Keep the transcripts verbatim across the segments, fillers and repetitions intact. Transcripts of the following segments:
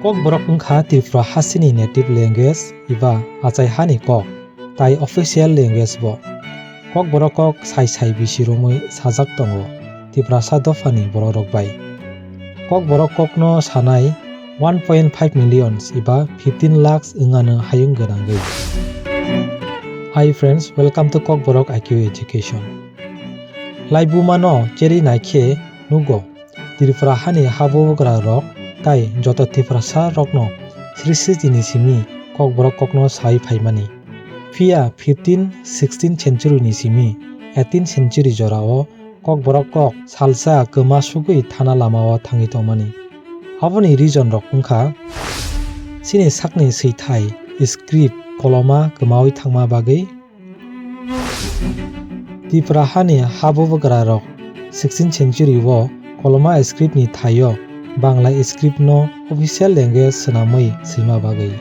Kokborok wngkha Tripura hasteni native language eba achai hani kok, tai official language bo. Kokborok kok sai sai bisi romwi sajak tongo Tiprasa dophani borokrok bai. Kokborok kokno sanai one point five million eba fifteen lakhs wngano hayung gwnangwi. Hi friends, welcome to Kokborok I Q Education. Laibumano cherwi naikhe nugo. Tripura hani habugrarok tai joto Tiprasarokno srishti ni simi Kokborok kokno sai phaimani. Phiya fifteen, sixteen century ni simi eighteen century jorao Kokborok kok salsa kwma sugwi thana lamao thangwi tongmani. Aboni reason rok wngkha chini sakni swithai, script, koloma kwmawi thangma bagwi. Tripura hani habugrarok sixteen century o koloma script ni thaio Bangla script no official language swnamwi swima bagwi.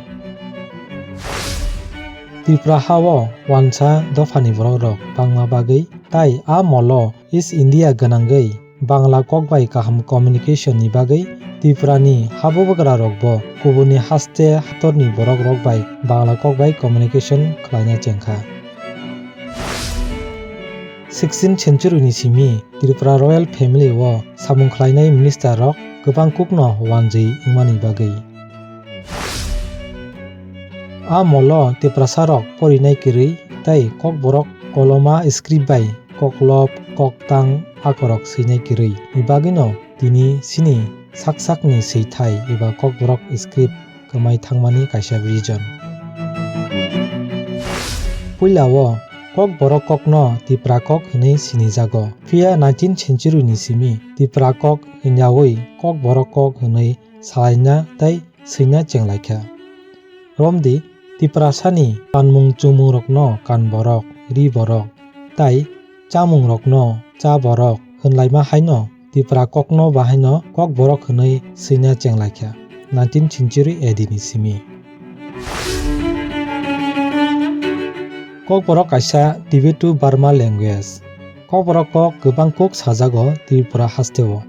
Tripura hao wansa dophani borokrok bangma bagwi tai a molo East India gwnangwi Bangla kok bai kaham communication ni bagwi Tripura ni habugrarok bo kubuni haste hatorni borokrok bai Bangla kok bai communication khlaina chengkha. Sixteen century ni simi Tripura royal family o samung khlainai minister rok kwbang kokno wanjwi wngmani bagwi. A molo Tiprasarok porinai kwrwi tai Kokborok koloma script bai koklop, koktang akorok swinai kwrwi. Ni bagwino tini chini sak sakni swithai eba Kokborok script kwmai thangmani kaisa reason. Puila o Kokborok kokno Tipra kok hwnwi sinijago. Phiya nineteen century ni simi Tipra kok hwnyawi Kokborok kok hwnwi salaina tei swina chenglaikha. Romdi, Tiprasani kanmung chumung rokno kan borok, ri borok, tai chamung rokno cha borok hwnlaima haino Tipra kokno bahaino Kokborok hwnwi swina chenglaikha nineteen century A D ni simi. Kokborok kaisa Tibeto-Burma language. Kokborok kok kwbang kuk sajago Tripura hasteo.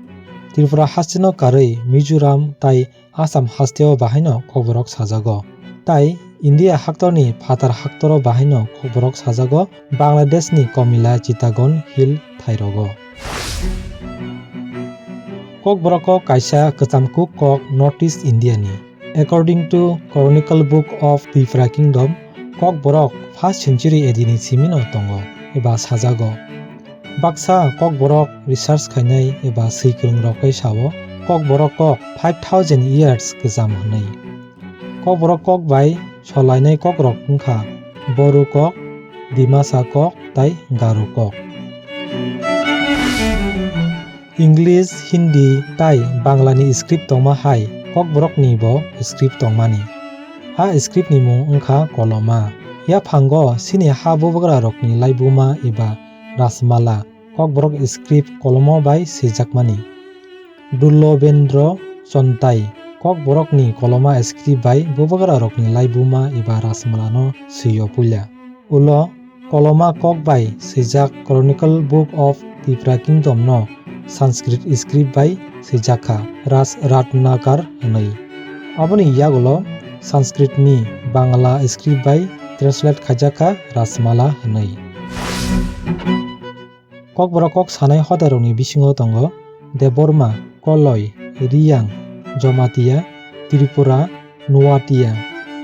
Tripura hasteno karwi Mizoram tai Assam hasteo bahaino Kokborok sajago. Tai India haktorni phatar haktoro bahaino Kokborok sajago Bangladeshni Komila Chittagong Hill thairogo. Kokborok kok kaisa kwcham kuk kok North East India ni. According to Chronicle Book of Tripura Kingdom, Kokborok first century A D ni simino tongo eba sajago. Baksa Kokborok research khainai eba swikwrwng rok khe sao, Kokborok kok five thousand years kwcham hwnwi. Kokborok kok bai solainai kokrok wngkha Boru kok, Dimasa kok tai Garo kok. English, Hindi tai Banglani script tongma hai Kokborokni bo script tongmani. A script ni mung wngkha Koloma. Yaphango chini habugrarokni laibuma eba Rasmala Kokborok script kolomo bai swijakmani. Dullobendra Chontai Kokborokni koloma script bai bubagrarokni laibuma eba Rasmalano swio puila. Ulo koloma kok bai swijak Chronicle Book of Tipra Kingdom no Sanskrit script bai swijak kha Raj Ratnakar hwnwi. Aboni yagulo Sanskrit ni Bangla script bai translate khaijak kha Rasmala hwnwi. Kokborok kok sanai hodairokni bisingo tongo Debbarma, Koloi, Riyang, Jamatia, Tripura, Nuatia,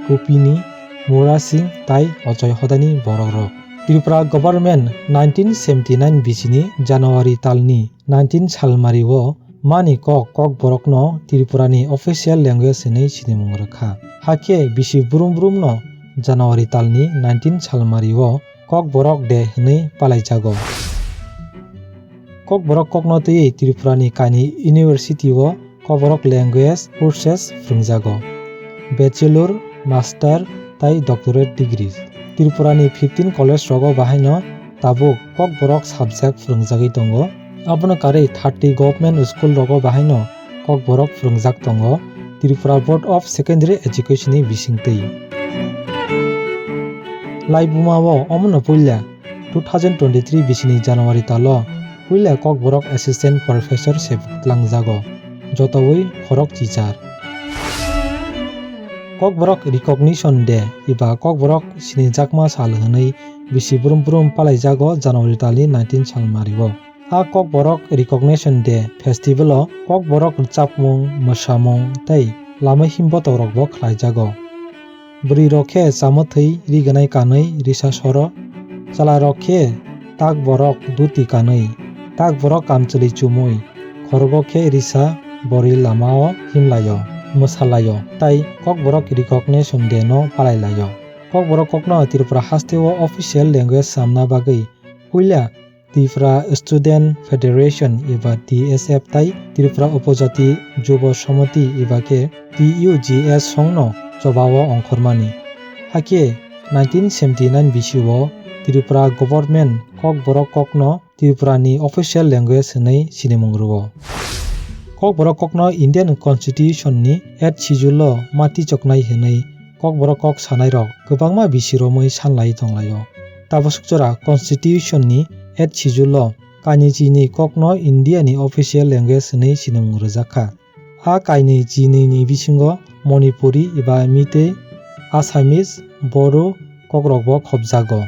Kupini, Murasing tai Ochoi hodani borokrok. Tripura government nineteen seventy nine bisini January talni nineteen salmario mani kok Kokborokno Tripurani official language hwnwi sinimung rwkha. Hakhe bisi brum brumno January talni nineteen salmario Kokborok Day hwnwi palaijago. Kokborok kokno twiwi Tripurani kainwi university o Kokborok language courses phwrwngjago. Bachelor, master tai doctorate degree. Tripurani fifteen college rogo bahaino tabuk Kokborok subject phwrwngjagwi tongo. Abono karwi thirty government school rogo bahaino Kokborok phwrwngjak tongo Tripura Board of Secondary Education ni bisingtwi. Laibuma o omono puila two thousand twenty three bisini January talo puila Kokborok Assistant Professor se twlangjago, jotowi khorok chichar. Kokborok Recognition Day eba Kokborok sinijakma sal hwnwi bisi brum brum palaijago January talni nineteen salmario. A Kokborok Recognition Day festival-o Kokborok rwchapmung, mwsamung tei lama himbotokrokbo khlaijago. Bwrwirok khe chamwthwi riganai kanwi risa soro, chwlairok khe takborok duti kanwi, takborok kamchwlwi chumwi, khorogo khe risa bwrwi lamao himlaio, mwsalaio, tei Kokborok Recognition Day no palailaio. Kokborok kokno Tripura hasteo official language samna bagwi puila Tripura Student Federation eba T S F tei Tripura Upojati Jubo Samiti eba khe T U J S songno chobao ongkhormani. Hakhe nineteen seventy nine bisio Tripura government Kokborok kokno Tripurani official language hwnwi sinimung rwo. Kokborok kokno Indian Constitution ni eighth schedule o ma tichoknai hwnwi Kokborok kok sanairok kwbangma bisi romwi sanlai tonglaio. Tabasuk jora Constitution ni eighth schedule o kainwi chini kokno India ni official language hwnwi sinimung rwjak kha. A kainwi chinwi ni bisingo Manipuri eba Meitei, Assamese, Bodo kokrokbo khopjago.